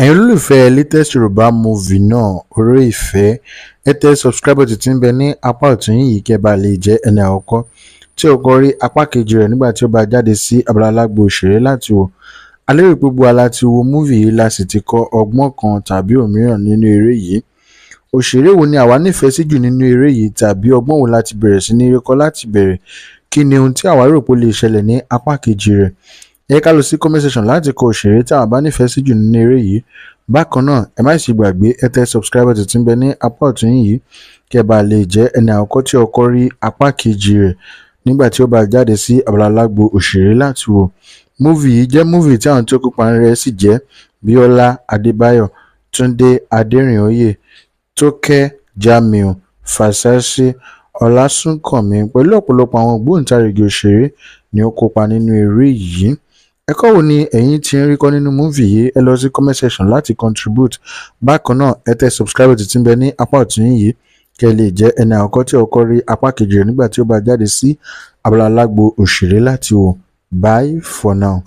Ẹ̀yin olólùfẹ́ latest Yorùbá movie náà, Oró Ìfẹ́, ẹ tẹ subscribe button tí ń bẹ ní apá ọ̀tún yín yìí kí ẹ bá lè jẹ́ ẹni àkọ́kọ́ tí ó kọ́ rí apá kejì rẹ̀ nígbà tí ó bá jáde sí abala alágbo òṣèré láti wò. A lérò pé gbogbo wa la ti wo movie yìí la sì ti kọ́ ọgbọ́n kan tàbí òmíràn nínú eré yìí. Òṣèré wo ni àwa nífẹ̀ẹ́ sí jù nínú eré yìí tàbí ọgbọ́n wo la ti bẹ̀rẹ̀ sí ní rí kọ́ láti ìbẹ̀rẹ̀? Kí ni ohun tí àwa rò pé ó lè ṣẹlẹ̀ ní apá kejì rẹ̀? Ẹ jẹ́ ká lọ sí comment section láti kọ òṣèré tí àwa bá nífẹ̀ẹ́ sí jù nínú eré yìí. Bákan náà, ẹ má sì gbàgbé, ẹ tẹ subscribe button tí ń bẹ ní apá ọ̀tún yín yìí kí ẹ bá lè jẹ́ ẹni àkọ́kọ́ tí ó kọ́ rí apá kejì rẹ̀ nígbà tí ó bá jáde sí abala alágbo òṣèré láti wò. Movie yìí jẹ́ movie tí àwọn tí ó kópa nínú rẹ̀ sì jẹ́ Bíọ́lá Adébáyọ̀, Túndé Adérìnóyè, Tókẹ́ Jamiu, Fásásí, Ọlásùnkànmí pẹ̀lú ọ̀pọ̀lọpọ̀ àwọn ògbóǹtarìgì òṣèré ni ó kópa nínú eré yìí. Ẹ̀kọ́ wo ni ẹ̀yin tí ń rí kọ́ nínú movie yìí? Ẹ lọ sí comment section láti contribute. Bákan náà, ẹ tẹ subscribe button tí ń bẹ ní apá ọ̀tún yín yìí kí ẹ lè jẹ́ ẹni àkọ́kọ́ tí ó kọ́ rí apá kejì rẹ̀ nígbà tí ó bá jáde sí abala alágbo òṣèré láti wò. Bye for now.